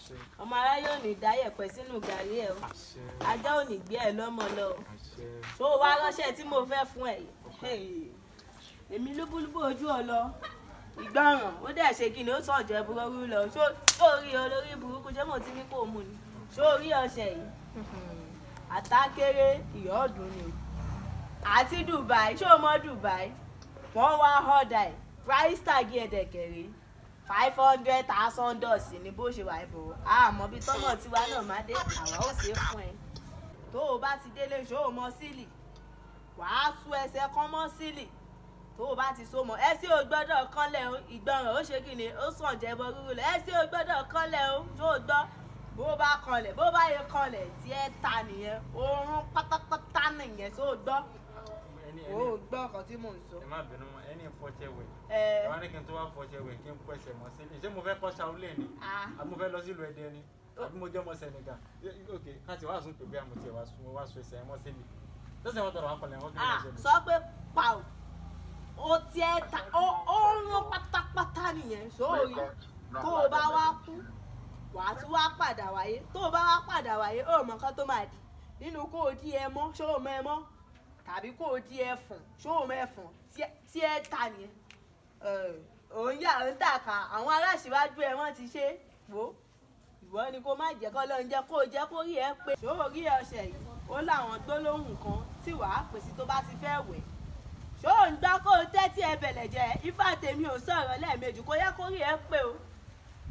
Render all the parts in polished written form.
Àṣẹ. Ọmọ aráyé ò ní dá yẹ̀pẹ̀ sínú gàrí ẹ o. Àṣẹ. Ajá ò ní gbé ẹ lọ́mọ lọ o. Àṣẹ. Tó o wá ránṣẹ́ tí mo fẹ́ fún ẹ yìí. Èmi lúbúlúbú ojú ọ lọ. Ìgbọràn ó dẹ̀ ṣe kí ni ó sàn jẹ́ burúkú lọ. Ṣó rí olórí burúkú, ṣé mo ti ní kó o mú ni? Ṣó rí ọṣẹ yìí? Àtàkéré ìyọ́ọ̀dún ni o. Àti Dubai, ṣó o mọ Dubai? Wọ́n wá ọ̀dà ẹ̀, price tag ẹ̀dẹ̀kẹ̀rẹ̀ $500,000 ní bó ṣe wà bò. Àmọ́ bí tọ́nà tiwa náà má dé, àwa ó ṣe é fún ẹ. Tó o bá ti délé, ṣó o mọ sílì? Wàá tú ẹsẹ̀ kan mọ́ sílì. Tó o bá ti so mọ́, ẹsẹ̀ ò gbọ́dọ̀ kánlẹ̀ o. Ìgbọràn ó ṣe kí ni ó sàn jẹ́ bọ́ rúru lọ. Ẹsẹ̀ ò gbọ́dọ̀ kánlẹ̀ o. Ṣó o gbọ́? Bó bá kanlẹ̀, bó bá yẹ kanlẹ̀, tí ẹ ta nìyẹn, oorun pátápátá nìyẹn. Ṣó o gbọ́? Ẹni O ẹni gbọ́ nǹkan tí mò ń sọ. Ẹ má bínú mọ́, ẹni fọṣẹ wẹ̀. Ẹ Ẹ wá ní kí n tó wá fọṣẹ wẹ̀, kí n kó ẹsẹ̀ mọ́ sílẹ̀. Ṣé mo fẹ́ kọ́ Ṣaolé ni? Ah. Àbí mo fẹ́ lọ sílùú Ẹdẹ ni? Àbí mo jẹ́ ọmọ Senegal? Ok, ká ti wá sùn pé bí àmọ̀ tiẹ̀ wá sùn, wá sùn ẹsẹ̀ mọ́ sílẹ̀. Tẹ́sẹ̀ wọn tọrọ wá kọlẹ̀ wọn kí ló Ah, ṣẹlẹ̀? sọ pé pa o, ó tiẹ̀ ta, ó rún pátápátá nìyẹn. Sórí tó o bá wá kú, wàá tún wá padà wáyé. Tó o bá wá padà wáyé, ó mọ nǹkan tó máa dì nínú kó o di ẹ mọ́. Ṣó o mọ ẹ mọ́? Tàbí kó o di ẹfọ̀n? Ṣó o mọ ẹfọ̀n? Tí ẹ ta nìyẹn. Òun yà ń tàka àwọn aláṣíwájú ẹ, wọ́n ti ṣe wò. Ìwọ ni kó má jẹ́ kọ́ ló ń jẹ́ kó o jẹ́ kó rí ẹ pé. Ṣó o rí ọṣẹ yìí? Ó láwọn gbólóhùn kan tí wàá pèsè tó bá ti fẹ́ wẹ̀. Ṣó o ń gbọ́? Kó o tẹ́tí ẹ bẹ̀lẹ̀ jẹ́. Ifá tèmi ò sọ̀rọ̀ lẹ́ẹ̀mejì, kó yẹ kó rí ẹ pé o.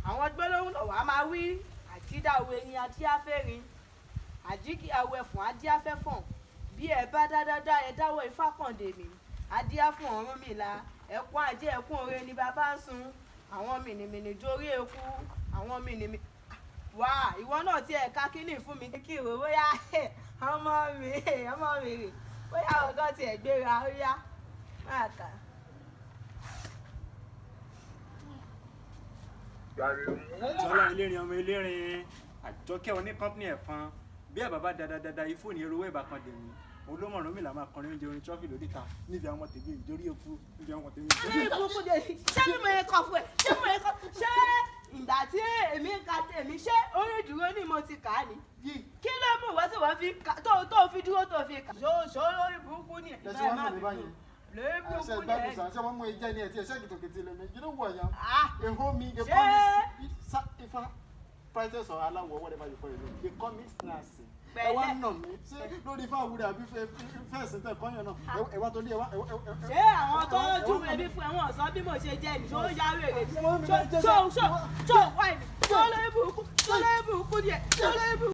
Àwọn gbólóhùn náà wàá máa wí: àjídáwo erin adíáfẹ́rin, àjíkì awẹfọ̀n adíáfẹ́fọ̀n, bí ẹ bá dáadáa ẹ dáwọ́ ifá kàndé mi, adíá fún Ọ̀rúnmìlà, ẹkún ajé, ẹkún oore ni bàbá ń sun, àwọn mìnìmìnì jórí eku, àwọn mìnìmìnì. Wá, ìwọ náà tí ẹ ká kínní fún mi kí ìwé, bóyá ọmọ mi, ọmọ mi rè, bóyá ọgọ́ tiẹ̀ gbéra ó yá máa kà. Jọlá elérin, ọmọ elérin, àjọkẹ́ oní kọ́ńpìnì ẹ̀fọn bí ẹ̀ bàbá dáadáa ifo ní erówó ìbákan dèmí olómọ Ọ̀rúnmìlà máa kọrin oúnjẹ orin trọ́fì lóríta níbi àwọn tèmi ìjórí eku, níbi àwọn tèmi ìjórí. Ṣé burúkú de? Ṣé bí mo yẹ kọ fún ẹ? Ṣé mo yẹ kọ? Ṣé ìgbà tí èmi ń ka tèmi, ṣé orí ìdúró ni mo ti kà á ni? Kí ló mú ìwọ tí wọ́n fi kà tó fi dúró tó fi kà? Ṣó lórí burúkú ni ẹ? Lẹ́sìn wọn náà ní báyìí. Lórí Ṣe burúkú ni gbádùn ẹ. sàn, ṣé wọ́n mú ẹjẹ́ ní ẹ̀ tí ẹ ṣẹ́gi tòkè tí lẹ́nu? You know who I am? Ah. Èho mi, they Ṣé- call me Ifá princess or aláwọ̀, whatever you call it, they call me Snasi. Ẹ wá Pẹ̀lẹ́. nà mí ṣé lórí ifá àwúrẹ́ àbí fẹ́ẹ̀sì tẹ̀ kọ́yàn náà? Ẹ wá torí ẹ wá. Ṣé àwọn tó júwe bí fún ẹ̀wọ̀n sọ bí mo ṣe jẹ́ ni? Ṣó yá wèrè ni? Wọ́n mi máa jẹ́ Ṣó ṣó ṣó wáìnì? Ṣó lórí burúkú? Ṣó lórí burúkú ni ẹ? Ṣó lórí burúkú?